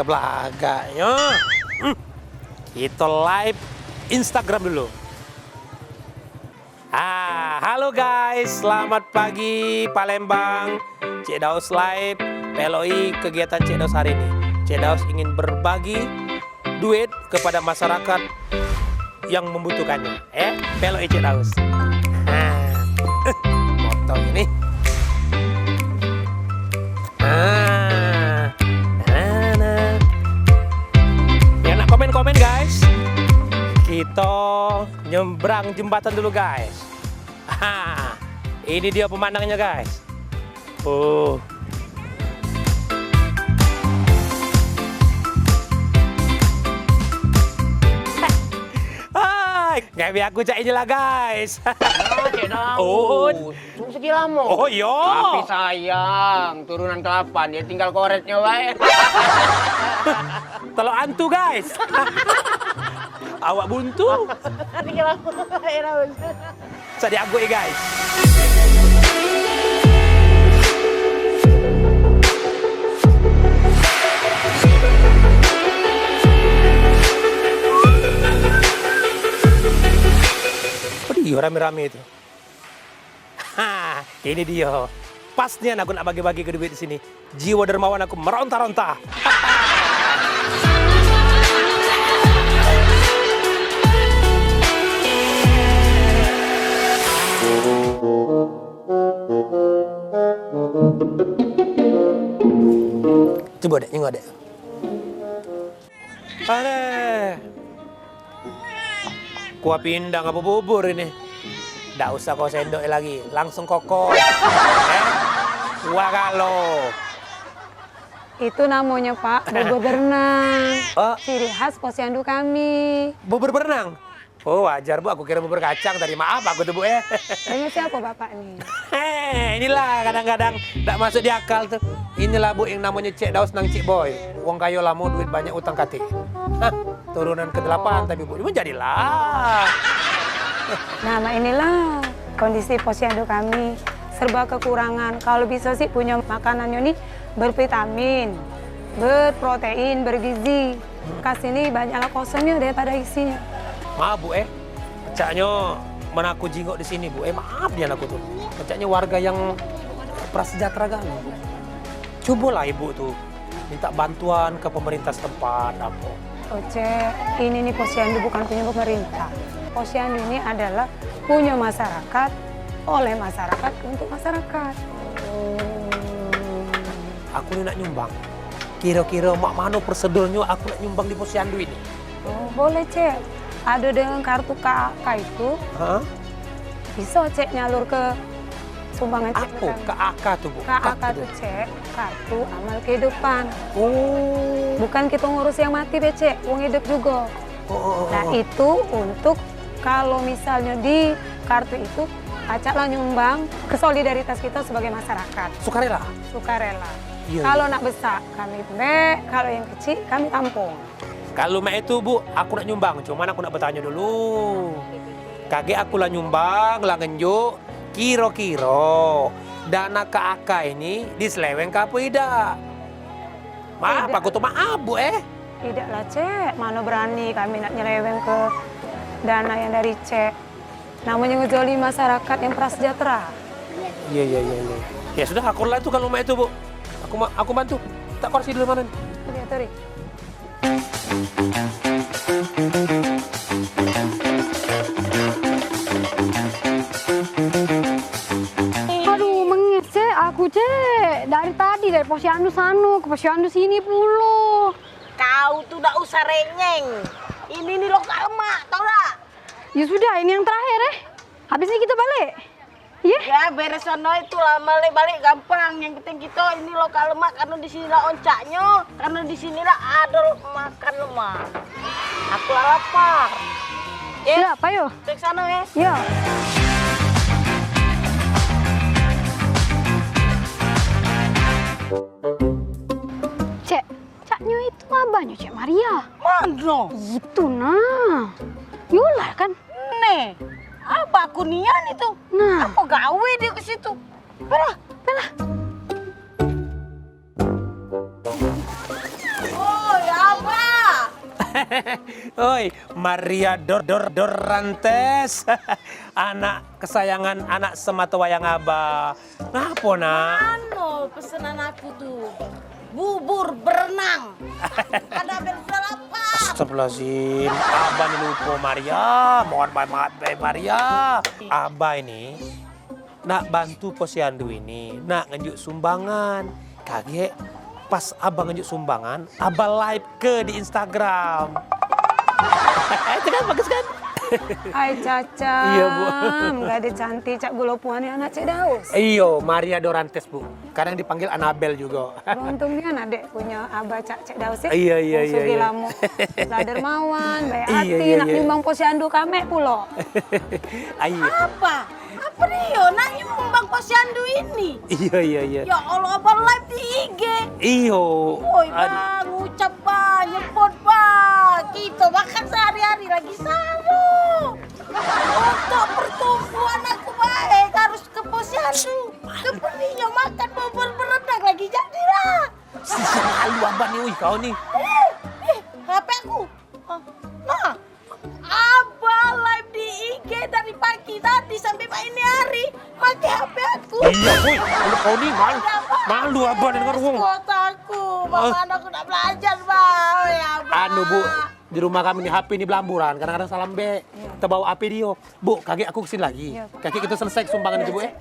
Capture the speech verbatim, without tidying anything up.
Belagaknyo. Hmm. Kito live Instagram dulu. Ah, halo guys, selamat pagi Palembang. Cek Daus live, peloki kegiatan Cek Daus hari ini. Cek Daus ingin berbagi duit kepada masyarakat yang membutuhkannya. Eh, peloki Cek Daus. Ah, motor ini. Ah, nah, nah. Yang nak komen-komen guys, kita nyebrang jembatan dulu guys. Ha, ini dia pemandangannya guys. Oh. Hai, ngewe aku cak inilah guys. Oh, Cek Daus. Oh. Tunggu segi lamo. Oh, iya. Tapi sayang, turunan kelapan, dia tinggal koretnya bae. Telok antu guys. Awak buntu. Tinggal aku. Cak diagui guys. Apa dia rame-rame itu? Ha, ini dia. Pas nian aku nak bagi-bagi ke duit di sini. Jiwa dermawan aku meronta-ronta. Coba dek, tengok dek. Aleh. Kuah pindang apa bubur ini? Dak usah kau sendok lagi, langsung kokot. Eh? Kuah galo. Itu namanya, Pak, bubur berenang. Oh. Ciri khas posyandu kami. Bubur berenang? Oh, wajar, Bu. Aku kira bubur kacang tadi. Maaf aku tuh, Bu, ya. Dengan siapa Bapak nih? Heh, inilah kadang-kadang dak masuk di akal tuh. Inilah, Bu, yang namanya Cek Daus nang Cek Boy. Wong kayo lamo, duit banyak, utang katik. Hah, turunan kedelapan tapi, Bu. Cuma jadilah. Nah, Mak, inilah kondisi posyandu kami serba kekurangan. Kalau bisa sih punya makanannya nih bervitamin, berprotein, bergizi. Kas ini banyaklah kosongnya daripada isinya. Maaf, Bu, eh. Pecaknyo men aku jingok di sini, Bu, eh, maaf nian aku tuh. Pecaknyo warga yang prasejahtera kan, Bu. Cobalah Ibu tuh minta bantuan ke pemerintah setempat, apa. Oh, Cek, ini nih posyandu bukan punya pemerintah. Posyandu ini adalah punya masyarakat, oleh masyarakat, untuk masyarakat. Aku ni nak nyumbang. Kiro-kiro mak mano prosedurnyo aku nak nyumbang di posyandu ini? Oh, boleh, Cek. Ado dengan kartu K A K itu. Hah? Bisa, Cek, nyalur ke sumbangan, Cek, Apo ke kami. K A K tu, Bu? K A K tu, Cek, kartu amal kehidupan. Oh. Bukan kita ngurus yang mati be, Cek, wong hidup juga. Oh, oh, oh, oh. Nah, itu untuk kalau misalnya di kartu itu, pacaklah nyumbang ke solidaritas kita sebagai masyarakat. Sukarela? Sukarela. Iya, kalau iya. Nak besak, kami be, kalau yang kecil, kami tampung. Kalu mak itu, Bu, aku nak nyumbang, cuman aku nak betanyo dulu. Kagek aku lah nyumbang, lah ngenjuk, kiro-kiro dana K A K ini diseleweng ke apo idak? Maaf, aku tu maaf, Bu, eh. Idak lah, Cek. Mano berani kami nak nyeleweng ke dana yang dari Cek. Namonyo ngezolimi masyarakat yang prasejahtera. Iya, iya, iya, iya. Ya sudah, aku rela itu kalu mak itu, Bu. Aku ma-, aku bantu. Tak kursi dulu mano ni? Sorry, sorry. Aduh, mengesek aku, Cek. Dari tadi, dari posyandu sano ke posyandu sini pulo. Kau tu dak usah renyeng. Ini ni lokak lemak, tau dak? Ya sudah, ini yang terakhir, eh. Habis ni kita balik. Ye? Ya, beres sono itu lah, balik-balik gampang. Yang penting kita ini lokak lemak karena di sini lah oncaknya, karena di sini lah ada makan lemak. Aku lah lapar. Ye? Siap, ayo. Kita ke sana, ya. Ya. Cek, caknyo itu abahnya Cek Maria. Mano? Itu nah. Yolah kan? Nih, abahku nian itu. Nah. Apa gawe dia ke situ? Pelah, pelah. Oi, Oi, Maria Dor Dor Dorantes. Anak kesayangan, anak semata wayang Abah. Ngapo, Nak? Anu, pesenan aku tu. Bubur berenang. Ada berserapan. Astagfirullahaladzim. Abah ni lupo, Maria. Mohon maaf, maaf, eh, Maria. Abah ini nak bantu posyandu ini, nak ngenjuk sumbangan. Kagek pas Abah ngenjuk sumbangan, Abah live ke di Instagram. Itu kan bagus kan? Ai, Cacam. Iya, Bu. Gadis cantik, cak gulo puan ni anak Cek Daus. Iyo, Maria Dorantes, Bu. Kadang dipanggil Anabel juga. Beruntung nian adek punya abah cak Cek Daus, ya. Iya, iya, iya, sugih iya. Lamo. Lah dermawan, baik hati, iya, nak nyumbang posyandu kamek pulo. Ayo. Apa? Apa dio nak nyumbang posyandu ini? Iya, iya, iya. Ya Allah, abah live di I G. Iyo. Woi, Bang, ngucap, Bang, nyebut, Bang. Kita makan sehari-hari lagi sama. Untuk pertumbuhan aku baik harus ke posyandu. Kepentingan makan bubur berenang lagi jadilah. Sisi malu abah ni, ui, kau ni. Eh, eh, H P aku. Ah, nah, abah live di I G dari pagi tadi sampai mak ini hari. Pakai H P aku. Iya, ui, kalau kau ni malu, malu abah dengar wong. Kotaku, bang, aku nak belajar, bang. Ya, bang. Anu, Bu, di rumah kami ni H P ni belamburan, kadang-kadang salah ambek. Iya. Terbawa H P dio. Bu, kagek aku kesini lagi. Iya, Pak. Kagek kita selesai sumbangan itu, Bu, eh.